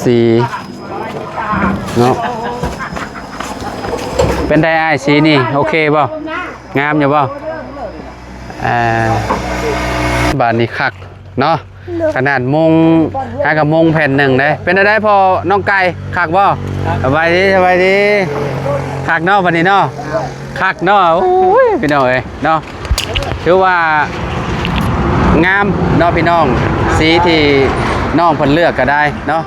ສີເນາະ. ເປັນໃດອ້າຍ ສີນີ້ໂອເຄບໍ່? ງາມຢູ່ບໍ່? ອ່າ ບາດນີ້ຄັກເນາະ. ໂດຍ ຂະໜາດມຸງ ຫາກະມຸງແຜ່ນໜຶ່ງເດ້. ເປັນຈັ່ງໃດພໍ່ນ້ອງໄກ່ ຄັກບໍ່? ຄັກ ສະບາຍດີ ສະບາຍດີ. ຄັກເນາະ ບາດນີ້ເນາະ ຄັກເນາະ. ໂອ້ຍ ພີ່ນ້ອງເອີຍເນາະ ຖືວ່າງາມເນາະພີ່ນ້ອງ ສີທີ່ນ້ອງເພິ່ນເລືອກກໍໄດ້ເນາະ.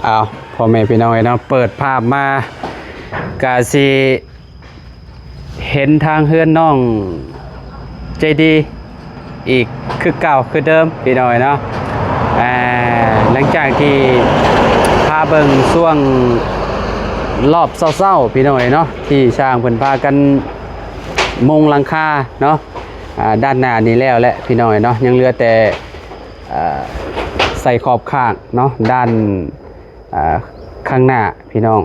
ອ້າວ ພໍ່ແມ່ພີ່ນ້ອງເອີຍເນາະ ເປີດພາບມາກະຊິ ເຫັນທາງເຮືອນນ້ອງໃຈດີອີກຄືເກົ່າຄືເດີມພີ່ນ້ອງເອີຍເນາະ. ອ່າ ຫຼັງຈາກທີ່ພາເບິ່ງຊ່ວງລອບເຊົ້າໆ ພີ່ນ້ອງເອີຍເນາະ ທີ່ຊ່າງເພິ່ນພາກັນມຸງຫຼັງຄາເນາະ ອ່າ ດ້ານໜ້ານີ້ແລ້ວແຫຼະພີ່ນ້ອງເອີຍເນາະ ຍັງເຫຼືອແຕ່ ອ່າ ໃສ່ຂອບຂ້າງເນາະ ດ້ານ ອ່າ ຂ້າງໜ້າພີ່ນ້ອງ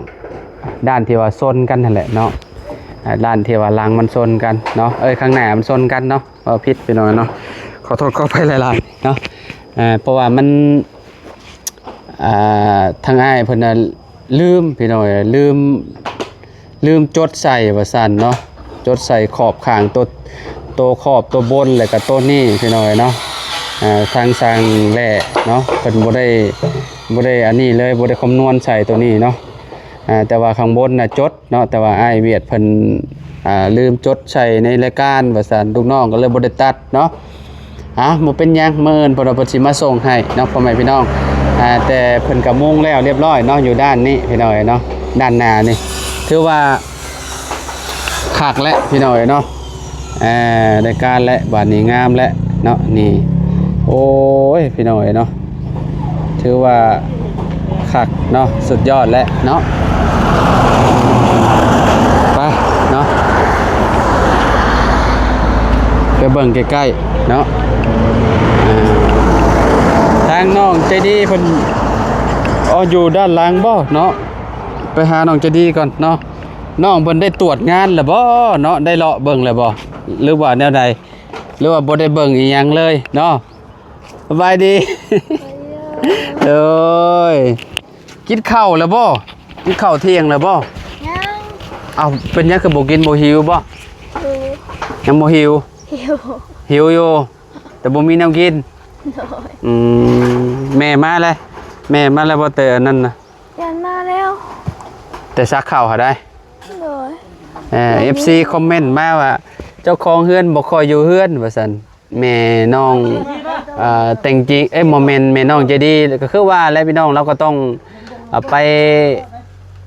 ດ້ານທີ່ວ່າຊົນກັນຫັ້ນແຫຼະເນາະ ອ່າ ດ້ານທີ່ວ່າຫຼັງມັນຊົນກັນເນາະ ເອີຍ ຂ້າງໜ້າມັນຊົນກັນເນາະ ເວົ້າຜິດພີ່ນ້ອງເນາະ ຂໍໂທດຂໍອະໄພຫຼາຍໆເນາະ. ອ່າ ເພາະວ່າມັນ ອ່າ ທາງອ້າຍເພິ່ນນະລືມພີ່ນ້ອງເອີຍ ລືມ ລືມຈົດໃສ່ວ່າຊັ້ນເນາະ ຈົດໃສ່ຂອບຂ້າງໂຕ ໂຕຂອບໂຕບົນ ແລ້ວກະໂຕນີ້ພີ່ນ້ອງເອີຍເນາະ. ອ່າ ທາງຊ່າງແຫຼະເນາະ ເພິ່ນບໍ່ໄດ້ ບໍ່ໄດ້ອັນນີ້ເລີຍ ບໍ່ໄດ້ຄຳນວນໃສ່ໂຕນີ້ເນາະ. ອ່າ ແຕ່ວ່າຂ້າງບົນນະຈົດເນາະ ແຕ່ວ່າອ້າຍວຽດເພິ່ນ ອ່າ ລືມຈົດໃສ່ໃນລາຍການວ່າຊັ້ນ ລູກນ້ອງກໍເລີຍບໍ່ໄດ້ຕັດເນາະ. ອ່າ ບໍ່ເປັນຫຍັງ ມື້ອື່ນເພິ່ນວ່າເພິ່ນຊິມາສົ່ງໃຫ້ເນາະ ພໍ່ແມ່ພີ່ນ້ອງ. ອ່າ ແຕ່ເພິ່ນກະມຸງແລ້ວລຽບຮ້ອຍເນາະ ຢູ່ດ້ານນີ້ພີ່ນ້ອງເອີຍເນາະ ດ້ານໜ້ານີ້ ຖືວ່າຄັກແລ້ວພີ່ນ້ອງເອີຍເນາະ. ອ່າ ໄດ້ການແລ້ວ ບາດນີ້ງາມແລ້ວເນາະ ນີ້ ໂອ້ຍ ພີ່ນ້ອງເອີຍເນາະ ຖືວ່າຄັກເນາະ ສຸດຍອດແລ້ວເນາະ. ໄປເນາະ ໄປເບິ່ງໃກ້ໆເນາະ. ອ່າ ທາງນ້ອງໃຈດີເພິ່ນ ເອົາ ຢູ່ດ້ານຫຼັງບໍ່ເນາະ ໄປຫານ້ອງໃຈດີກ່ອນເນາະ. ນ້ອງເພິ່ນໄດ້ຕວດງານແລ້ວບໍ່ເນາະ ໄດ້ເລາະເບິ່ງແລ້ວບໍ່ ຫຼືວ່າແນວໃດ ຫຼືວ່າບໍ່ໄດ້ເບິ່ງອີ່ຫຍັງເລີຍເນາະ? ສະບາຍດີ ໂດຍ ກິນເຂົ້າແລ້ວບໍ່? ກິນເຂົ້າທ່ຽງແລ້ວບໍ່? ຍັງ. ເອົ້າ ເປັນຫຍັງຄືບໍ່ກິນ ບໍ່ຫິວບໍ່? ຫິວ. ຍັງບໍ່ຫິວ? ຫິວ. ຫິວຢູ່ ແຕ່ບໍ່ມີແນວກິນ. ໂດຍ. ອືມ ແມ່ມາແລ້ວ ແມ່ມາແລ້ວບໍ່ ແຕ່ອັນນັ້ນນະ? ຢ້ານມາແລ້ວ ແຕ່ຊັກເຂົ້າຫາໄດ້. ໂດຍ. ເອີ ເອັຟຊີຄອມເມັນມາວ່າ ເຈົ້າຂອງເຮືອນບໍ່ຄ່ອຍຢູ່ເຮືອນວ່າຊັ້ນ. ແມ່ນ້ອງ ເອີ ແຕ່ງຈິງ ເອີຍ ບໍ່ແມ່ນ ແມ່ນ້ອງໃຈດີ ກໍຄືວ່າແຫຼະພີ່ນ້ອງ ລາວກໍຕ້ອງ ເອີ ໄປ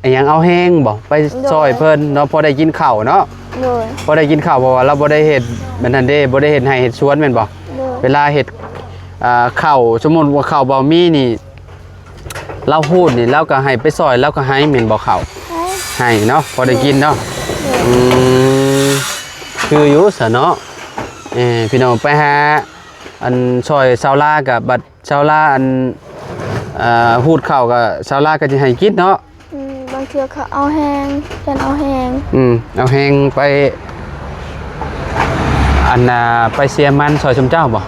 ອີຫຍັງ ເອົາແຮງບໍ່ ໄປ ໂດຍ ຊ່ອຍເພິ່ນເນາະ ພໍໄດ້ກິນເຂົ້າເນາະ. ໂດຍ. ພໍໄດ້ກິນເຂົ້າ ເພາະວ່າລາວບໍ່ໄດ້ເຮັດແບບນັ້ນເດ້ ບໍ່ໄດ້ເຮັດໄຮ່ເຮັດສວນແມ່ນບໍ່? ໂດຍ. ເວລາເຮັດ ເອີ ເຂົ້າ ສົມມຸດວ່າເຂົ້າບໍ່ມີນີ້ ລາວຮູດນີ້ ລາວກໍໃຫ້ໄປຊ່ອຍ ລາວກໍໃຫ້ແມ່ນບໍ່ເຂົ້າ? ໃຫ້. ໃຫ້ເນາະ ພໍໄດ້ກິນເນາະ. ໂດຍ. ອືມ ຄືຢູ່ຊະເນາະ. ເອີ ພີ່ນ້ອງໄປຫາ ອັນ ຊ່ອຍຊາວລາ ກໍບັດຊາວລາ ອັນ ເອີ ຮູດເຂົ້າ ກໍຊາວລາກໍຊິໃຫ້ກິນເນາະ. ອືມ ບາງເທື່ອເຂົາເອົາແຮງ ເພິ່ນເອົາແຮງ. ອືມ ເອົາແຮງໄປ ອັນນ່າ ໄປເສຍມັນຊ່ອຍຊຸມເຈົ້າບໍ່?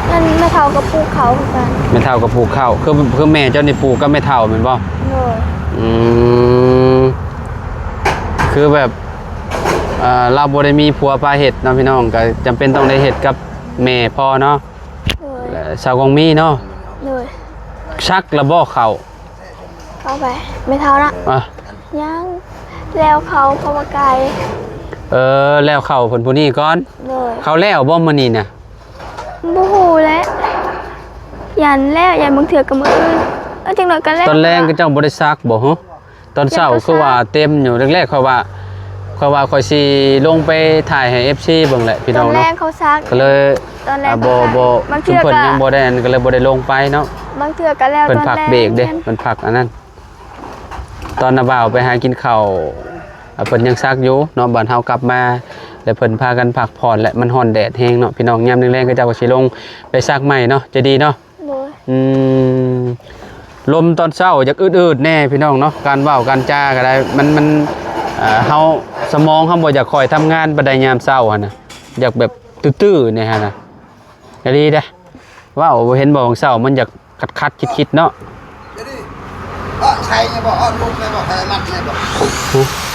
ແມ່ນ ແມ່ເຖົ້າກໍປູກເຂົ້າຄືກັນ. ແມ່ເຖົ້າກໍປູກເຂົ້າ ຄື ຄືແມ່ເຈົ້ານີ້ປູກກັບແມ່ເຖົ້າແມ່ນບໍ່? ໂດຍ. ອືມ ຄືແບບ ເອີ ລາວບໍ່ໄດ້ມີຜົວພາເຮັດເນາະ ພີ່ນ້ອງ ກໍຈຳເປັນຕ້ອງໄດ້ເຮັດກັບແມ່ພໍ່ເນາະ. ໂດຍ. ແລະ ຊາວກອງມີເນາະ. ໂດຍ. ສັກລະບໍ່ເຂົ້າ? ເຂົ້າໄປ ແມ່ເຖົ້ານະ. ອ່ະ ຍັງ ແລ້ວເຂົ້າ ເພາະວ່າໄກ. ເອີ ແລ້ວເຂົ້າເພິ່ນຜູ້ນີ້ກ່ອນ. ໂດຍ. ເຂົ້າແລ້ວບໍ່ມື້ນີ້ນະ? ບໍ່ຮູ້ແຫຼະ ຢ້ານແລ້ວ ຢ້ານບາງເທື່ອກໍມື້ອື່ນ. ເອີ ຈັກໜ້ອຍກໍແລ້ວ. ຕອນແລງເຂົາເຈົ້າບໍ່ໄດ້ສັກບໍ່ຫື? ຕອນເຊົ້າຄືວ່າເຕັມຢູ່. ແລກໆຂ້ອຍວ່າ ຂ້ອຍວ່າຂ້ອຍຊິລົງໄປຖ່າຍໃຫ້ເອັຟຊີເບິ່ງແຫຼະ ພີ່ນ້ອງເນາະ. ຕອນແລງເຂົາສັກ ກໍເລີຍ ຕອນແລງ ອ່າ ບໍ່ ບໍ່ ບາງເທື່ອ ເພິ່ນຍັງບໍ່ໄດ້ ກໍເລີຍບໍ່ໄດ້ລົງໄປເນາະ. ບາງເທື່ອກໍແລ້ວ ເພິ່ນພັກເບຣກເດ້ ຕອນແລງ ເພິ່ນພັກອັນນັ້ນ. ຕອນນ້າບ່າວໄປຫາກິນເຂົ້າ ອ່າ ເພິ່ນຍັງສັກຢູ່ເນາະ ບາດເຮົາກັບມາ ແຕ່ເພິ່ນພາກັນພັກຜ່ອນ ແລະ ມັນຮ້ອນແດດແຮງເນາະ ພີ່ນ້ອງ. ຍາມແລງໆ ເຂົາເຈົ້າກໍຊິລົງໄປຊັກໄມ້ເນາະ ໃຈດີເນາະ. ໂດຍ. ອືມ ລົມຕອນເຊົ້າຢາກອືດໆແດ່ ພີ່ນ້ອງເນາະ. ການເວົ້າການຈາກໍໄດ້ ມັນ ມັນ ເອີ ເຮົາ ສະໝອງເຮົາບໍ່ຢາກຄ່ອຍທຳງານປານໃດຍາມເຊົ້າຫັ້ນນະ ຢາກແບບຕື້ໆແດ່ຫັ້ນນະ. ອີ່ຫຼີເດ້ ເວົ້າ ເຫັນບໍ່ ຂອງເຊົ້າມັນຢາກຂັດໆຄິດໆເນາະ. ເອີ ໃສ່ບໍ່ ເອົາລົມໄປບໍ່ ໃສ່ມັດໄປບໍ່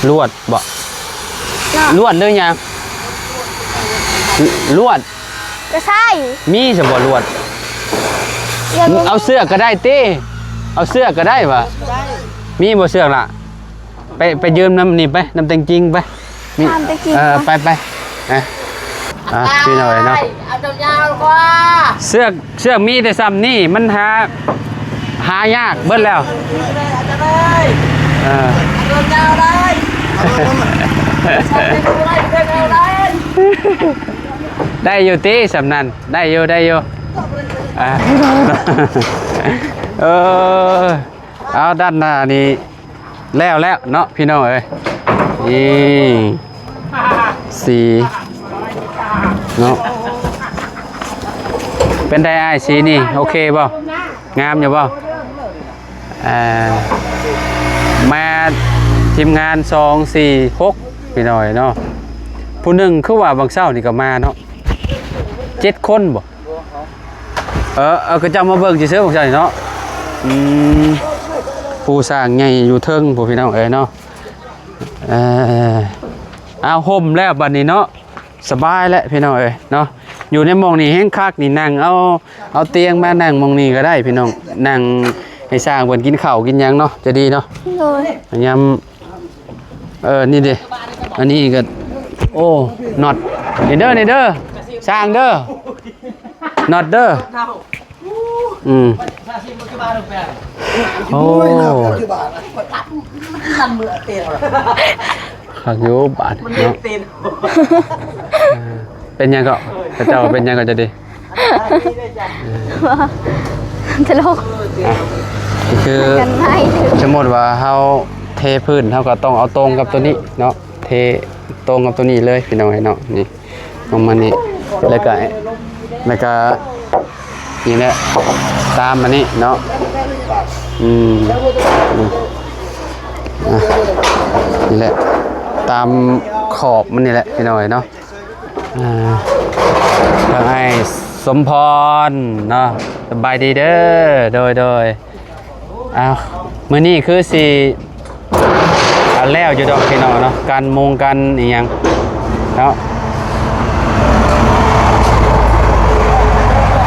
ລວດບໍ່ ເນາະ ລວດຫຼືຫຍັງ ລວດ ກໍໃສ່ ມີສະບໍ່ລວດ ເອົາເຊືອກກໍໄດ້ຕິ ເອົາເຊືອກກໍໄດ້ຫວາ ມີບໍ່ເຊືອກລະ ໄປ ໄປຢືມນຳນີ້ໄປ ນຳແຕງຈິງໄປ ນີ້ ຖາມແຕງຈິງ ເອີ ໄປ ໄປ ໄປ ອ່ະ ອ່ະ ພີ່ນ້ອງເອີຍເນາະ ເອົາຍາວກວ່າ ເຊືອກ ເຊືອກມີແຕ່ຊ່ຳນີ້ ມັນຫາ ຫາຍາກເບິດແລ້ວ ເອີ ເອົາຍາວໄດ້ ໄດ້ຢູ່ຕິ ຊ່ຳນັ້ນ ໄດ້ຢູ່ ໄດ້ຢູ່ ອ່າ ເອີ ເອົາ ດ້ານໜ້ານີ້ ແລ້ວແລ້ວເນາະ ພີ່ນ້ອງເອີຍ ນີ້ ສີເນາະ ເປັນໃດອ້າຍ ສີນີ້ໂອເຄບໍ່ ງາມຢູ່ບໍ່? ອ່າ ມາທີມງານ ສອງ ສີ່ ຫົກ ພີ່ນ້ອງເອີຍເນາະ ຜູ້ໜຶ່ງຄືວ່າບາງເຊົ້ານີ້ກໍມາເນາະ ເຈັດຄົນບໍ່? ເອີ ເອີ ເຂົາເຈົ້າມາເບິ່ງຊື່ໆ ພວກເຈົ້ານີ້ເນາະ ອືມ ຜູ້ສ້າງໃຫຍ່ຢູ່ເທິງພຸ້ນ ພີ່ນ້ອງເອີຍເນາະ ເອີ ອ້າວ ຮົ່ມແລ້ວບັດນີ້ເນາະ ສະບາຍແລ້ວ ພີ່ນ້ອງເອີຍເນາະ ຢູ່ໃນໝ່ອງນີ້ແຮງຄັກນີ້ ນັ່ງເອົາ ເອົາຕຽງມານັ່ງໝ່ອງນີ້ກໍໄດ້ ພີ່ນ້ອງ ນັ່ງໃຫ້ຊ່າງເພິ່ນກິນເຂົ້າກິນຫຍັງເນາະ ຈະດີເນາະ ໂດຍ ຍາມ ເອີ ນີ້ເດ້ ອັນນີ້ກໍ ໂອ້ ນັອດ ນີ້ເດີ ນີ້ເດີ ຊ່າງເດີ ນັອດເດີ ອືມ ໂອ້ ຄັກຢູ່ບາດເນາະ ເປັນຫຍັງກໍ ເຂົາເຈົ້າເປັນຫຍັງກໍຈະດີ ຕະຫຼົກ ອ່ະ ຄື ກັນໄມ້ ສົມມຸດວ່າເຮົາເທພື້ນ ເຮົາກໍຕ້ອງເອົາຕົງກັບຕົວນີ້ເນາະ ເທຕົງກັບຕົວນີ້ເລີຍ ພີ່ນ້ອງເອີຍເນາະ ນີ້ ລົງມານີ້ ແລ້ວກໍ ແລ້ວກໍ ນີ້ແຫຼະ ຕາມອັນນີ້ເນາະ ອືມ ອ່ະ ນີ້ແຫຼະ ຕາມຂອບມັນນີ້ແຫຼະ ພີ່ນ້ອງເອີຍເນາະ ອ່າ ທາງອ້າຍສົມພອນເນາະ ສະບາຍດີເດີ ໂດຍ ໂດຍ ອ້າວ ມື້ນີ້ຄືຊິ ອ່າ ແລ້ວຢູ່ດອກ ພີ່ນ້ອງເນາະ ການມຸງການອີ່ຫຍັງເນາະ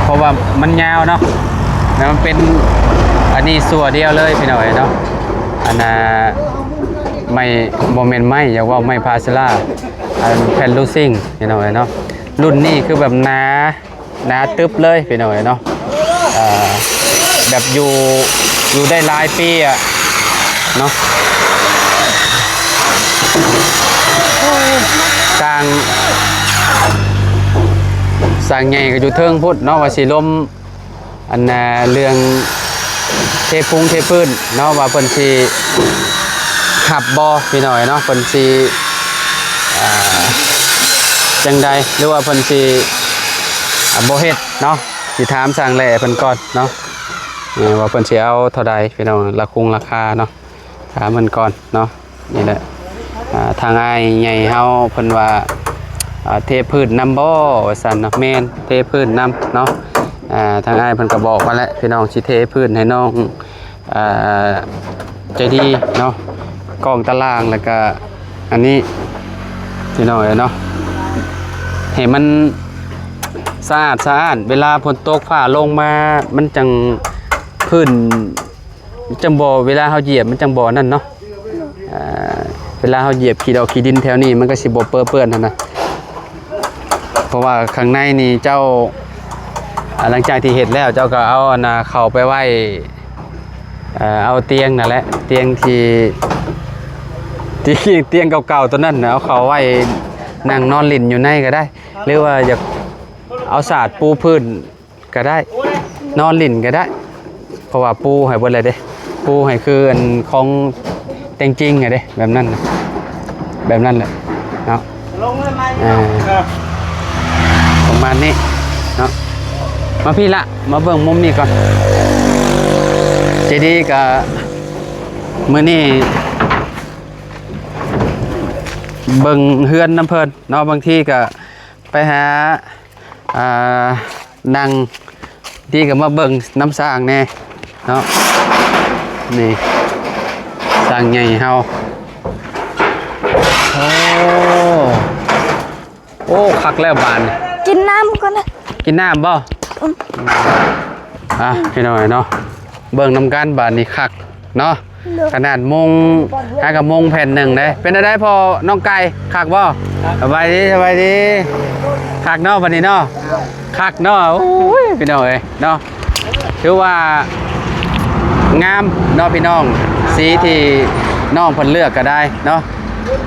ເພາະວ່າມັນຍາວເນາະ ແລ້ວມັນເປັນອັນນີ້ສ່ວນດຽວເລີຍ ພີ່ນ້ອງເອີຍເນາະ ອັນນ່າ ໄມ້ ບໍ່ແມ່ນໄມ້ ຢາກເວົ້າໄມ້ພາເຊລາ ອັນແຜ່ນລູຊິງ ພີ່ນ້ອງເອີຍເນາະ ລຸ້ນນີ້ຄືແບບໜາ ໜາຕຶບເລີຍ ພີ່ນ້ອງເອີຍເນາະ ເອີ ແບບຢູ່ ຢູ່ໄດ້ຫຼາຍປີອະເນາະ ຊ່າງ ຊ່າງໃຫຍ່ກໍຢູ່ເທິງພຸ້ນເນາະ ວ່າຊິລົມ ອັນນ່າ ເລື່ອງເທປຸງເທພື້ນເນາະ ວ່າເພິ່ນຊິຮັບບໍ່ ພີ່ນ້ອງເນາະ ເພິ່ນຊິ ອ່າ ຈັ່ງໃດ ຫຼືວ່າເພິ່ນຊິ ອ່າ ບໍ່ເຮັດເນາະ ຊິຖາມຊ່າງແຫຼເພິ່ນກ່ອນເນາະ ເອີ ວ່າເພິ່ນຊິເອົາເທົ່າໃດ ພີ່ນ້ອງ ລາຄົງລາຄາເນາະ ຖາມເພິ່ນກ່ອນເນາະ ນີ້ແຫຼະ ອ່າ ທາງອ້າຍໃຫຍ່ເຮົາເພິ່ນວ່າ ອ່າ ເທພື້ນນຳບໍ່ ວ່າຊັ້ນເນາະ ແມ່ນ ເທພື້ນນຳເນາະ ອ່າ ທາງອ້າຍເພິ່ນກໍບອກມາແລ້ວ ພີ່ນ້ອງ ຊິເທພື້ນໃຫ້ນ້ອງ ອ່າ ໃຈດີເນາະ ກ້ອງຕາລ່າງ ແລ້ວກະອັນນີ້ ພີ່ນ້ອງເອີຍເນາະ ໃຫ້ມັນສະອາດສະອ້ານ ເວລາຝົນຕົກຟ້າລົງມາ ມັນຈັ່ງ ພື້ນ ມັນຈັ່ງບໍ່ ເວລາເຮົາຢຽບມັນຈັ່ງບໍ່ນັ້ນເນາະ ອ່າ ເວລາເຮົາຢຽບຂີ້ດອກຂີ້ດິນແຖວນີ້ ມັນກໍຊິບໍ່ເປິເປື້ອນຫັ້ນນະ ເພາະວ່າຂ້າງໃນນີ້ເຈົ້າ ອ່າ ຫຼັງຈາກທີ່ເຮັດແລ້ວ ເຈົ້າກໍເອົາອັນນ່າ ເຂົ້າໄປໄວ້ ເອີ ເອົາຕຽງນັ້ນແຫຼະ ຕຽງທີ່ ທີ່ ຕຽງເກົ່າໆຕົວນັ້ນນະ ເອົາເຂົ້າໄວ້ນັ່ງນອນຫຼິ້ນຢູ່ໃນກໍໄດ້ ຫຼືວ່າຢາກເອົາສາດປູພື້ນ ກໍໄດ້ ນອນຫຼິ້ນກໍໄດ້ ເພາະວ່າປູໃຫ້ເບິດແລ້ວເດ້ ປູໃຫ້ຄືອັນຂອງແຕງຈິງຫັ້ນເດ້ ແບບນັ້ນນະ ແບບນັ້ນແຫຼະເນາະ ອ່າ ປະມານນີ້ເນາະ. ມາພີ້ລະ ມາເບິ່ງມຸມນີ້ກ່ອນ. ເຈດີກໍ ມື້ນີ້ເບິ່ງເຮືອນນຳເພິ່ນເນາະ, ບາງທີກໍໄປຫາ ອ່າ ນັ່ງ ດີກໍມາເບິ່ງນຳຊ່າງແດ່ເນາະ. ນີ້ຊ່າງໃຫຍ່ເຮົາ. ໂອ້ ໂອ້ ຄັກແລ້ວບາດນີ້. ກິນນ້ຳກ່ອນນະ. ກິນນ້ຳບໍ່? ອືມ. ອ່ະ ພີ່ນ້ອງເນາະ ເບິ່ງນຳກັນບາດນີ້ ຄັກເນາະ. ໂດຍ. ຂະໜາດມຸງ ຫາກະມຸງແຜ່ນໜຶ່ງເດ້. ເປັນຈັ່ງໃດພໍ່ນ້ອງໄກ່ ຄັກບໍ່? ຄັກ. ສະບາຍດີ ສະບາຍດີ. ຄັກເນາະ ບາດນີ້ເນາະ. ຄັກເນາະ. ໂອ້ຍ ພີ່ນ້ອງເອີຍເນາະ ຖືວ່າງາມເນາະພີ່ນ້ອງ. ສີທີ່ນ້ອງເພິ່ນເລືອກກໍໄດ້ເນາະ.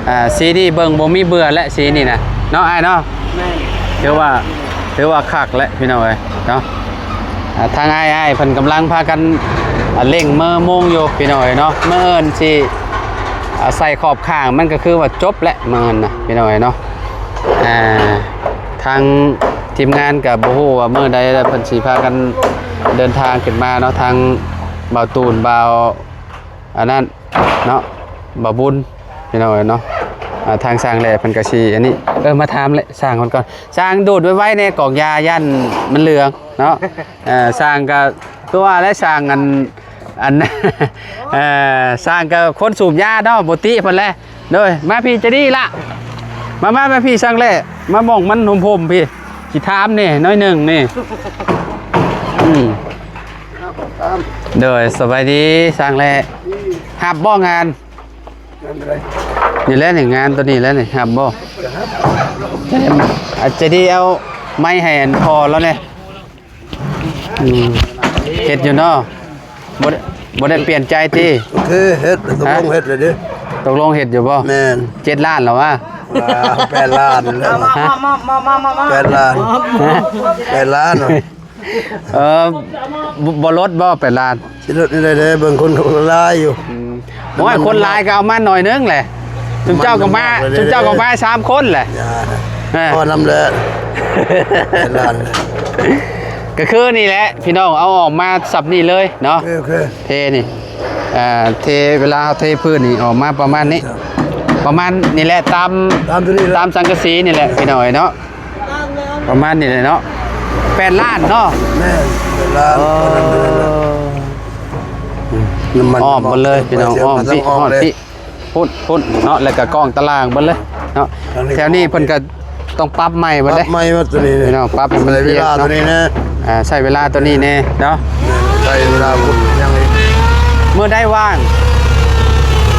ອ່າ ສີນີ້ເບິ່ງບໍ່ມີເບື່ອແຫຼະ ສີນີ້ນະເນາະ ອ້າຍເນາະ. ແມ່ນ. ຖືວ່າ ຖືວ່າຄັກແຫຼະພີ່ນ້ອງເອີຍເນາະ. ອ່າ ທາງອ້າຍ ອ້າຍເພິ່ນກຳລັງພາກັນ ອ່າ ເລັ່ງເມີມຸງຢູ່ພີ່ນ້ອງເອີຍເນາະ. ມື້ອື່ນຊິ ອ່າ ໃສ່ຂອບຂ້າງ ມັນກໍຄືວ່າຈົບແຫຼະມື້ອື່ນນະພີ່ນ້ອງເອີຍເນາະ. ອ່າ ທາງທີມງານກໍບໍ່ຮູ້ວ່າມື້ໃດລະເພິ່ນຊິພາກັນເດີນທາງຂຶ້ນມາເນາະ. ທາງບ່າວຕູນ ບ່າວ ອັນນັ້ນເນາະ ບ່າວບຸນ ພີ່ນ້ອງເອີຍເນາະ. ອ່າ ທາງຊ່າງແຫຼະເພິ່ນກະຊິອັນນີ້ ເອີ ມາຖາມແຫຼະຊ່າງເພິ່ນກ່ອນ. ຊ່າງດູດໄວໆແດ່ ກອກຢາຢ້ານມັນເຫຼືອງເນາະ. ເອີ ຊ່າງກະຄືວ່າແຫຼະ ຊ່າງອັນ ອັນ ເອີ ຊ່າງກະຄົນສູບຢາເນາະ ບໍ່ຕິເພິ່ນແຫຼະ. ໂດຍ ມາພີ້ຈະດີລະ ມາ ມາ ມາພີ້ຊ່າງແຫຼະ ມາໝ່ອງມັນຮົ່ມໆພີ້ ຊິຖາມແດ່ໜ້ອຍໜຶ່ງນີ້. ອືມ. ໂດຍ ສະບາຍດີຊ່າງແຫຼະ. ຮັບບໍ່ງານ? ນີ້ແຫຼະນີ້ ງານໂຕນີ້ແຫຼະນີ້ ຮັບບໍ່? ອາດຈະດີເອົາໄມ້ໃຫ້ອັນພໍ່ລາວແດ່. ອືມ ເຮັດຢູ່ເນາະ ບໍ່ໄດ້ ບໍ່ໄດ້ປ່ຽນໃຈຕິ? ໂອເຄ ເຮັດ ຕົກລົງເຮັດແລ້ວເດ້. ຕົກລົງເຮັດຢູ່ບໍ່? ແມ່ນ. ເຈັດລ້ານແລ້ວວະ? ອ່າ ແປດລ້ານແລ້ວ. ຮະ? ແປດລ້ານ ແປດລ້ານ. ເອີ ບໍ່ ບໍ່ລົດບໍ່ແປດລ້ານ? ຊິລົດໄດ້ເດ້ ເບິ່ງຄົນຫຼາຍຢູ່. ອືມ ໂອ້ຍ ຄົນຫຼາຍກໍເອົາມາໜ້ອຍໜຶ່ງແຫຼະ. ຊຸມເຈົ້າກໍມາ ຊຸມເຈົ້າກໍມາສາມຄົນແຫຼະ. ພໍນຳແຫຼະ ແປດລ້ານ. ກໍຄືນີ້ແຫຼະພີ່ນ້ອງ ເອົາອອກມາສ່ຳນີ້ເລີຍເນາະ. ໂອເຄ ເທນີ້ ອ່າ ເທ ເວລາເຮົາເທພື້ນນີ້ອອກມາປະມານນີ້ ປະມານນີ້ແຫຼະ ຕາມ ຕາມໂຕນີ້ແຫຼະ ຕາມສັງກະສີນີ້ແຫຼະ ພີ່ນ້ອງເອີຍເນາະ. ປະມານນີ້ແຫຼະເນາະ ແປດລ້ານເນາະ. ແມ່ນ ແປດລ້ານ. ເອີ ນ້ຳມັນ ອ້ອມໝົດເລີຍພີ່ນ້ອງ ອ້ອມ ອ້ອມ ອ້ອມພີ້ ຮອດພີ້ ພຸ້ນ ພຸ້ນເນາະ ແລ້ວກໍກ້ອງຕາລ່າງເບິດເລີຍເນາະ. ແຖວນີ້ເພິ່ນກໍຕ້ອງປັບໃໝ່ເບິດເດ້ ປັບໃໝ່ໝົດໂຕນີ້ພີ່ນ້ອງ ປັບໃຫ້ມັນ ໃຊ້ເວລາໂຕນີ້ແນ່. ອ່າ ໃຊ້ເວລາໂຕນີ້ແນ່ເນາະ ໃຊ້ເວລາພຸ້ນຍັງອີກ. ມື້ໃດວ່າງ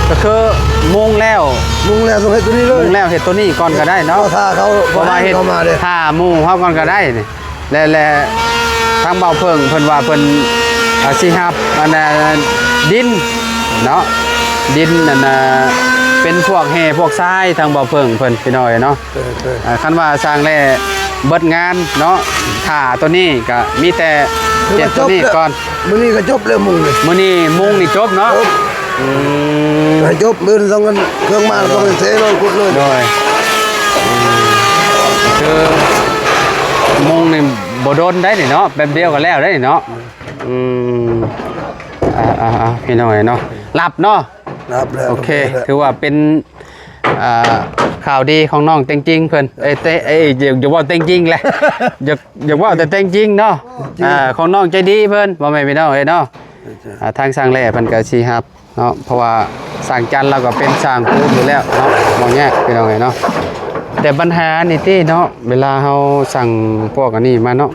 ກໍຄືມຸງແລ້ວ ມຸງແລ້ວຕ້ອງເຮັດໂຕນີ້ເລີຍ ມຸງແລ້ວເຮັດໂຕນີ້ກ່ອນກໍໄດ້ເນາະ. ຖ້າເຂົາ ເພາະວ່າເຮັດ ເຂົາມາເດ້ ຖ້າໝູ່ເຮົາກ່ອນກໍໄດ້ນີ້. ແລະ ແລະ ທາງບ່າວເຜິ້ງເພິ່ນວ່າເພິ່ນ ອ່າ ຊິຮັບອັນນ່າ ດິນເນາະ ດິນອັນນ່າ ເປັນພວກແຮ່ພວກຊາຍ ທາງບ່າວເຜິ້ງເພິ່ນ ພີ່ນ້ອງເນາະ. ເອີ ເອີ ອ່າ ຄັນວ່າຊ່າງແລ້ເບິດງານເນາະ ຖ້າໂຕນີ້ກໍມີແຕ່ເຮັດໂຕນີ້ກ່ອນ. ມື້ນີ້ກໍຈົບແລ້ວມຸງນີ້ ມື້ນີ້ມຸງນີ້ຈົບເນາະ. ອືມ ໃຫ້ຈົບມື້ສອງອັນ ເຄື່ອງມາສອງອັນເຊໂລດກຸດເລີຍ. ໂດຍ ອືມ ຄືມຸງນີ້ບໍ່ດົນໄດ໋ນີ້ເນາະ ແປັບດຽວກໍແລ້ວໄດ໋ນີ້ເນາະ. ອືມ ອ່າໆໆ ພີ່ນ້ອງເນາະ ຮັບເນາະ. ໂອເຄ ຖືວ່າເປັນ ອ່າ ຂ່າວດີຂອງນ້ອງແຕ່ງຈິງເພິ່ນ ເອີຍ ແຕ່ ເອີຍ ຢ່າ ຢ່າເວົ້າແຕ່ງຈິງແຫຼະ ຢ່າ ຢ່າເວົ້າແຕ່ແຕ່ງຈິງເນາະ. ອ່າ ຂອງນ້ອງໃຈດີເພິ່ນ ພໍ່ແມ່ພີ່ນ້ອງເອີຍເນາະ. ອ່າ ທາງຊ່າງແລ້ເພິ່ນກໍຊິຮັບເນາະ ເພາະວ່າຊ່າງຈັນລາວກໍເປັນຊ່າງປູນຢູ່ແລ້ວເນາະ ບໍ່ຍາກພີ່ນ້ອງເອີຍເນາະ. ແຕ່ບັນຫານີ້ຕິເນາະ ເວລາເຮົາສັ່ງພວກອັນນີ້ມາເນາະ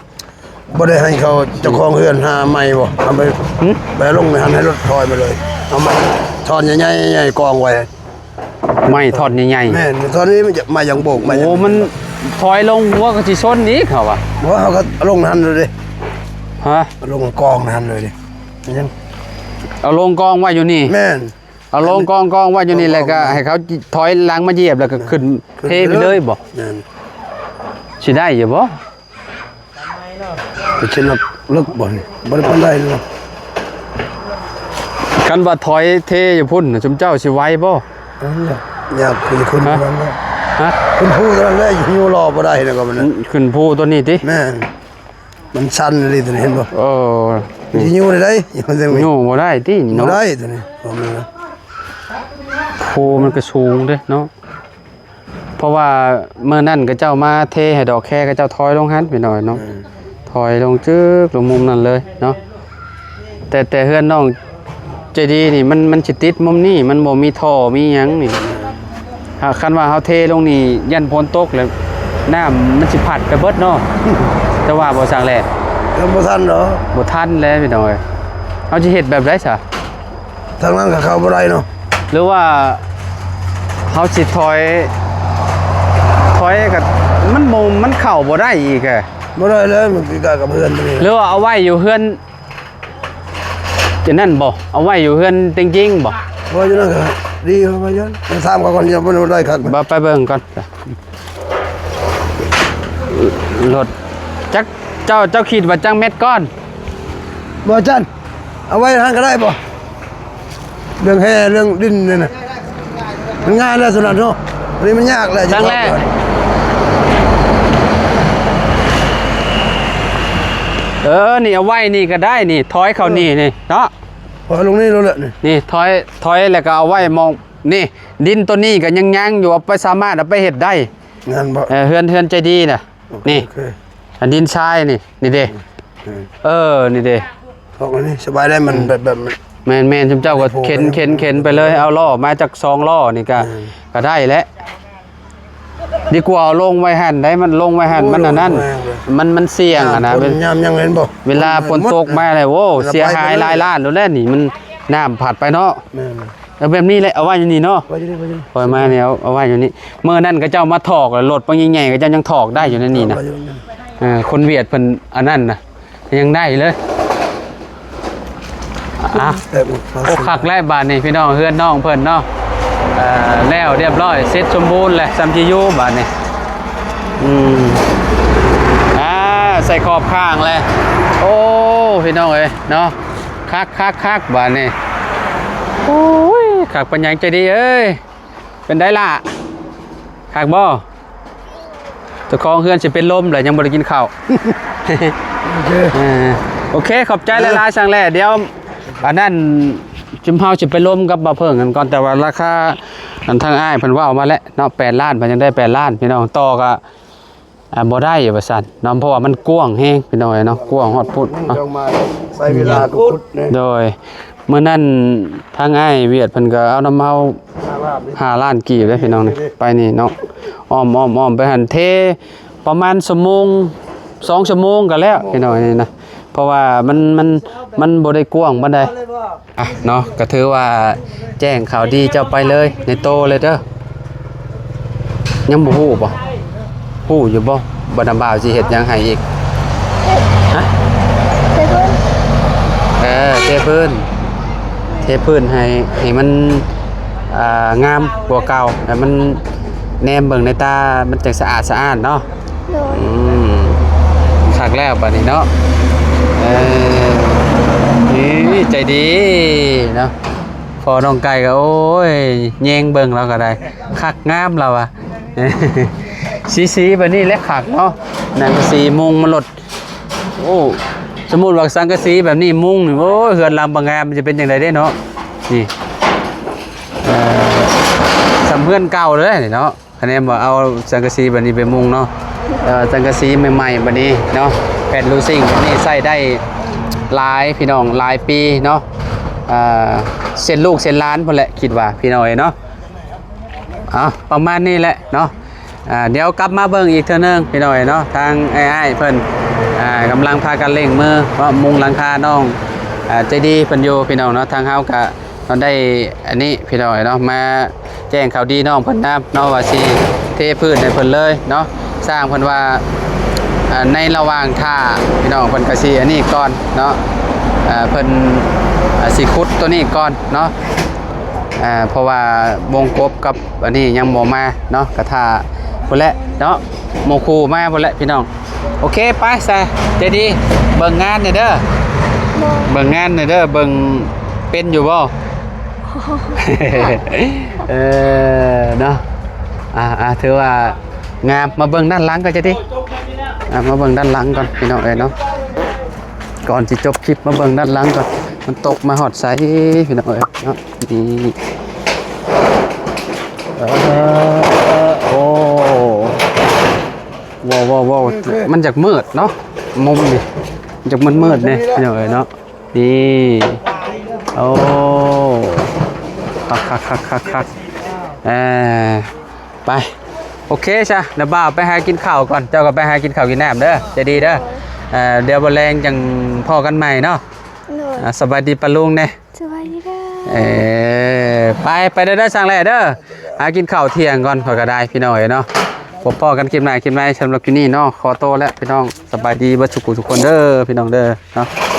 ບໍ່ໄດ້ໃຫ້ເຂົາເຈົ້າຂອງເຮືອນຫາໃໝ່ບໍ່? ເອົາໄປ ຫຶ? ໄປລົງໃນຫັ້ນໃຫ້ລົດຖອຍມາເລີຍ ເອົາໄມ້ທ່ອນໃຫຍ່ໆ ໃຫຍ່ກອງໄວ້. ໄມ້ທ່ອນໃຫຍ່ໆ ແມ່ນ ທ່ອນນີ້ມັນຈະໄມ້ຢາງໂບກ ໄມ້ ໂອ້ ມັນຖອຍລົງຫົວກໍຊິຊົນອີກເຂົາວ່າ. ບໍ່ ເຮົາກໍລົງຫັ້ນເລີຍເດ້. ຮະ? ລົງກອງຫັ້ນເລີຍເດ້. ຍັງ ເອົາລົງກອງໄວ້ຢູ່ນີ້ ແມ່ນ ເອົາລົງກອງ ກອງໄວ້ຢູ່ນີ້ ແລ້ວກໍໃຫ້ເຂົາຖອຍຫຼັງມາຢຽບ ແລ້ວກໍຂຶ້ນເທໄປເລີຍບໍ່? ແມ່ນ ຊິໄດ້ຢູ່ບໍ່? ກໍຊິເລິກ ເລິກບໍ່ນີ້? ບໍ່ໄດ້ປານໃດເນາະ. ຄັນວ່າຖອຍເທຢູ່ພຸ້ນ ຊຸມເຈົ້າຊິໄຫວບໍ່? ເອີ ຍາກຄືຄົນ ຮະ? ນັ້ນເນາະ ຮະ? ຂຶ້ນພູຕົວນັ້ນແຫຼະ ຢູ່ລໍບໍ່ໄດ້ນະກໍມັນນະ ອືມ ຂຶ້ນພູຕົວນີ້ຕິ? ແມ່ນ ມັນຊັນອີ່ຫຼີຕົວນີ້ ເຫັນບໍ່? ເອີ ມັນຊິຢູ່ໄດ້ໃດ? ຢູ່ໄດ້ ຢູ່ບໍ່ໄດ້ຕິເນາະ? ບໍ່ໄດ້ຕົວນີ້ ບໍ່ແມ່ນນະ ພູມັນກໍສູງເດ້ເນາະ. ເພາະວ່າມື້ນັ້ນເຂົາເຈົ້າມາເທໃຫ້ດອກແຄ ເຂົາເຈົ້າຖອຍລົງຫັ້ນ ພີ່ນ້ອງເນາະ ອືມ ຖອຍລົງຈຶກລົງມຸມນັ້ນເລີຍເນາະ. ແຕ່ ແຕ່ເຮືອນນ້ອງໃຈດີນີ້ ມັນ ມັນຊິຕິດມຸມນີ້ ມັນບໍ່ມີທໍ່ມີຫຍັງນີ້. ຖ້າຄັນວ່າເຮົາເທລົງນີ້ ຢ້ານຝົນຕົກແລ້ວນ້ຳມັນຊິພັດໄປເບິດເນາະ. ແຕ່ວ່າບໍ່ຊ່າງແຫຼະ ຍັງບໍ່ທັນເນາະ ບໍ່ທັນແຫຼະ ພີ່ນ້ອງເອີຍ. ເຮົາຊິເຮັດແບບໃດຊະ? ທາງນັ້ນກໍເຂົ້າບໍ່ໄດ້ເນາະ ຫຼືວ່າເຮົາຊິຖອຍ ຖອຍກໍມັນບໍ່ ມັນເຂົ້າບໍ່ໄດ້ອີກແຫຼະ ບໍ່ໄດ້ແລ້ວ ມັນຄືກັນກັບເຮືອນຕົວນີ້ ຫຼືວ່າເອົາໄວ້ຢູ່ເຮືອນຈັ່ງນັ້ນບໍ່? ເອົາໄວ້ຢູ່ເຮືອນເຕັງຈິງບໍ່? ບໍ່ ຢູ່ນັ້ນກໍດີ ເອົາໄວ້ຢູ່ນັ້ນ ຖາມເຂົາກ່ອນ ຍັງບໍ່ໄດ້ຄັກ ບໍ່ ໄປເບິ່ງກ່ອນ. ລົດຈັກ ເຈົ້າ ເຈົ້າຄິດວ່າຈັກແມັດກ່ອນ? ບໍ່ ອາຈານ ເອົາໄວ້ຫັ້ນກໍໄດ້ບໍ່? ເລື່ອງແຮ່ເລື່ອງດິນນີ້ນະ ມັນງ່າຍແລ້ວສ່ວນນັ້ນເນາະ. ອັນນີ້ມັນຍາກແຫຼະ ຈັ່ງແຫຼະ ເອີ ນີ້ເອົາໄວ້ນີ້ກໍໄດ້ນີ້ ຖອຍເຂົ້າ ເອີ ນີ້ ນີ້ເນາະ ຖອຍລົງນີ້ໂລດແຫຼະນີ້ ນີ້ຖອຍ ຖອຍແລ້ວກໍເອົາໄວ້ໝ່ອງນີ້. ດິນຕົວນີ້ກໍຍັງ ຍັງຢູ່ ເອົາໄປ ສາມາດເອົາໄປເຮັດໄດ້ ແມ່ນບໍ່? ເອີ ເຮືອນ ເຮືອນໃຈດີນະ ໂອເຄ ນີ້ ໂອເຄ ອັນດິນຊາຍນີ້ ນີ້ເດ້ ອືມ ເອີ ນີ້ເດ້ ອອກອັນນີ້ສະບາຍໄດ້ ມັນ ອືມ ແບບ ແບບ ແມ່ນໆ ຊຸມເຈົ້າກໍເຂັນ ເຂັນ ເຂັນໄປເລີຍ ເອົາລໍ້ມາຈັກສອງລໍ້ນີ້ກໍ ອືມ ກໍໄດ້ແຫຼະ. ດີກວ່າເອົາລົງໄວ້ຫັ້ນໄດ໋ ມັນລົງໄວ້ຫັ້ນ ໂອ້ຍ ມັນອັນນັ້ນ ໂອ້ຍ ມັນ ມັນສ່ຽງຫັ້ນນະ ຍາມຝົນ ຍາມຫຍັງ ເຫັນບໍ່ ເວລາຝົນຕົກມາແລ້ວ ໂອ້ ມັນລະໄປ ເສຍຫາຍ ໝົດເລີຍ ຫຼາຍລ້ານໂລດແຫຼະນີ້ ມັນ ນ້ຳພັດໄປເນາະ ແມ່ນ ເອີ ແບບນີ້ແຫຼະ ເອົາໄວ້ຢູ່ນີ້ເນາະ ໄວ້ຢູ່ນີ້ ໄວ້ຢູ່ນີ້ ຂ້ອຍມາແລ້ວ ເອົາໄວ້ຢູ່ນີ້. ມື້ນັ້ນເຂົາເຈົ້າມາຖອກ ລົດບັກໃຫຍ່ໆ ເຂົາເຈົ້າຍັງຖອກໄດ້ຢູ່ໃນນີ້ນະ ເອີ ຄົນຫວຽດເພິ່ນອັນນັ້ນນະ ຍັງໄດ້ເລີຍ ອ່ະ ເອີ ໂອ້ ຄັກແລ້ວບາດນີ້ ພີ່ນ້ອງ ເຮືອນນ້ອງເພິ່ນເນາະ ເອີ ແລ້ວຮຽບຮ້ອຍ ເສັດສົມບູນແລ້ວ ສ່ຳຊິຢູ່ບາດນີ້ ອືມ ອ່າ ໃສ່ຂອບຂ້າງແລ້ວ ໂອ້ ພີ່ນ້ອງເອີຍເນາະ ຄັກໆໆ ບາດນີ້ ໂອ້ຍ ຄັກປານຫຍັງໃຈດີເອີຍ ເປັນໃດລະ ຄັກບໍ່? ເຈົ້າຂອງເຮືອນຊິເປັນລົມແຫຼະ ຍັງບໍ່ໄດ້ກິນເຂົ້າ ໂອເຄ ເອີ ໂອເຄ ຂອບໃຈຫຼາຍໆ ຊ່າງແຫຼະ ດຽວອັນນັ້ນ ຈຸມເຮົາຊິໄປລົມກັບບ່າວເຜິ້ງກັນກ່ອນ ແຕ່ວ່າລາຄາ ອັນທາງອ້າຍເພິ່ນເວົ້າມາແລ້ວເນາະ ແປດລ້ານ ເພິ່ນຍັງໄດ້ແປດລ້ານ ພີ່ນ້ອງ ຕໍ່ກໍ ອ່າ ບໍ່ໄດ້ວ່າຊັ້ນເນາະ ເພາະວ່າມັນກວ້າງແຮງ ພີ່ນ້ອງເອີຍເນາະ ກວ້າງຮອດພຸ້ນເນາະ ມັນຕ້ອງມາໃຊ້ເວລາຂຸດເນາະ ໂດຍ ມື້ນັ້ນທາງອ້າຍຫວຽດເພິ່ນກໍເອົານຳເຮົາຫ້າລ້ານ ຫ້າລ້ານກີບເດ້ພີ່ນ້ອງນີ້ ໄປນີ້ເນາະ ອ້ອມໆໆ ໄປຫັ້ນ ເທປະມານຊົ່ວໂມງ ສອງຊົ່ວໂມງກໍແລ້ວພີ່ນ້ອງນີ້ນະ ເພາະວ່າມັນ ມັນ ມັນບໍ່ໄດ້ກວ້າງປານໃດ ອ່ະເນາະ ກໍຖືວ່າແຈ້ງຂ່າວດີເຈົ້າໄປເລີຍໃນໂຕເລີຍເດີ. ຍັງບໍ່ຮູ້ບໍ່? ຮູ້ຢູ່ບໍ່ວ່ານ້າບ່າວຊິເຮັດຫຍັງໃຫ້ອີກ? ຮະ? ເທພື້ນ ເອີ ເທພື້ນ ເທພື້ນໃຫ້ ໃຫ້ມັນ ອ່າ ງາມກວ່າເກົ່າ ໃຫ້ມັນແນມເບິ່ງໃນຕາ ມັນຈັ່ງສະອາດສະອ້ານເນາະ. ໂດຍ ອືມ ຄັກແລ້ວບາດນີ້ເນາະ ເອີ ນີ້ໃຈດີເນາະ ພໍ່ນ້ອງໄກ່ກໍ ໂອ້ຍ ແຍງເບິ່ງລາວກໍໄດ້ ຄັກງາມລາວວ່າ ສີ ສີແບບນີ້ແຫຼະຄັກເນາະ ໜັງກະສີມຸງມັນໂລດ ໂອ້ ສົມມຸດວ່າສັງກະສີແບບນີ້ມຸງນີ້ ໂອ້ຍ ເຮືອນລຳບໍ່ງາມ ມັນຈະເປັນຈັ່ງໃດເດ້ເນາະ ນີ້ ເອີ ສ່ຳເຮືອນເກົ່າເລີຍນີ້ເນາະ. ຄະແນນວ່າເອົາສັງກະສີແບບນີ້ໄປມຸງເນາະ ເອີ ສັງກະສີໃໝ່ໆ ບາດນີ້ເນາະ ແຜ່ນລູຊິງແບບນີ້ໃຊ້ໄດ້ຫຼາຍພີ່ນ້ອງ ຫຼາຍປີເນາະ ເອີ ເຊັ່ນລູກເຊັ່ນຫຼານພຸ້ນແຫຼະ ຄິດວ່າພີ່ນ້ອງເອີຍເນາະ. ເອົາ ປະມານນີ້ແຫຼະເນາະ ອ່າ ດຽວກັບມາເບິ່ງອີກເທື່ອໜຶ່ງພີ່ນ້ອງເອີຍເນາະ ທາງອ້າຍໆ ເພິ່ນ ອ່າ ກຳລັງພາກັນເລັ່ງມືເນາະ ມຸງຫຼັງຄານ້ອງ ອ່າ ໃຈດີເພິ່ນຢູ່ພີ່ນ້ອງເນາະ ທາງເຮົາກະ ເຮົາໄດ້ອັນນີ້ພີ່ນ້ອງເອີຍເນາະ ມາແຈ້ງຂ່າວດີນ້ອງເພິ່ນນຳເນາະ ວ່າຊິເທພື້ນໃຫ້ເພິ່ນເລີຍເນາະ. ຊ່າງເພິ່ນວ່າ ອ່າ ໃນລະຫວ່າງຖ້າພີ່ນ້ອງເພິ່ນກະຊິອັນນີ້ກ່ອນເນາະ ເພິ່ນ ອ່າ ຊິຂຸດໂຕນີ້ກ່ອນເນາະ ເພາະວ່າວົງກົບກັບອັນນີ້ຍັງບໍ່ມາເນາະ ກະຖ້າພຸ້ນແຫຼະເນາະ ໝູ່ຄູ່ມາພຸ້ນແຫຼະພີ່ນ້ອງ. ໂອເຄ ໄປຊະ ໃຈດີ ເບິ່ງງານແດ່ເດີ ເບິ່ງງານແດ່ເດີ ເບິ່ງເປັນຢູ່ບໍ່? ເອີ ເນາະ ອ່າ ອ່າ ຖືວ່າງາມ. ມາເບິ່ງດ້ານຫຼັງກ່ອນຈະດີ ອ່າ ມາເບິ່ງດ້ານຫຼັງກ່ອນພີ່ນ້ອງເອີຍເນາະ. ກ່ອນຊິຈົບຄລິບມາເບິ່ງດ້ານຫຼັງກ່ອນ ມັນຕົກມາຮອດໃສພີ່ນ້ອງເອີຍເນາະ. ນີ້ ເອີ ໂອ້ ວ້າວໆໆ ມັນຢາກມືດເນາະ ມຸມນີ້ຢາກມືດໆ ນີ້ພີ່ນ້ອງເອີຍເນາະ. ນີ້ ໂອ້ ຄັກໆໆໆໆ ເອີ ໄປ ໂອເຄຊະ ດຽວບ່າວໄປຫາກິນເຂົ້າກ່ອນ ເຈົ້າກໍໄປຫາກິນເຂົ້າກິນນ້ຳເດີ ໃຈດີເດີ. ເອີ ດຽວບໍ່ແລງຈັ່ງພໍ້ກັນໃໝ່ເນາະ. ໂດຍ ອ່າ ສະບາຍດີປ້າລຸງແດ່. ສະບາຍດີເດີ. ເອີ ໄປ ໄປເດີ ເດີ ຊ່າງແຫຼະເດີ ຫາກິນເຂົ້າທ່ຽງກ່ອນ ຂ້ອຍກໍໄດ້ພີ່ນ້ອງເອີຍເນາະ. ພົບພໍ້ກັນຄລິບໜ້າຄລິບໃໝ່ ສຳລັບຄລິບນີ້ເນາະ ຂໍໂຕແລ້ວພີ່ນ້ອງ. ສະບາຍດີເບິດສູ່ຜູ້ສູ່ຄົນເດີພີ່ນ້ອງເດີເນາະ.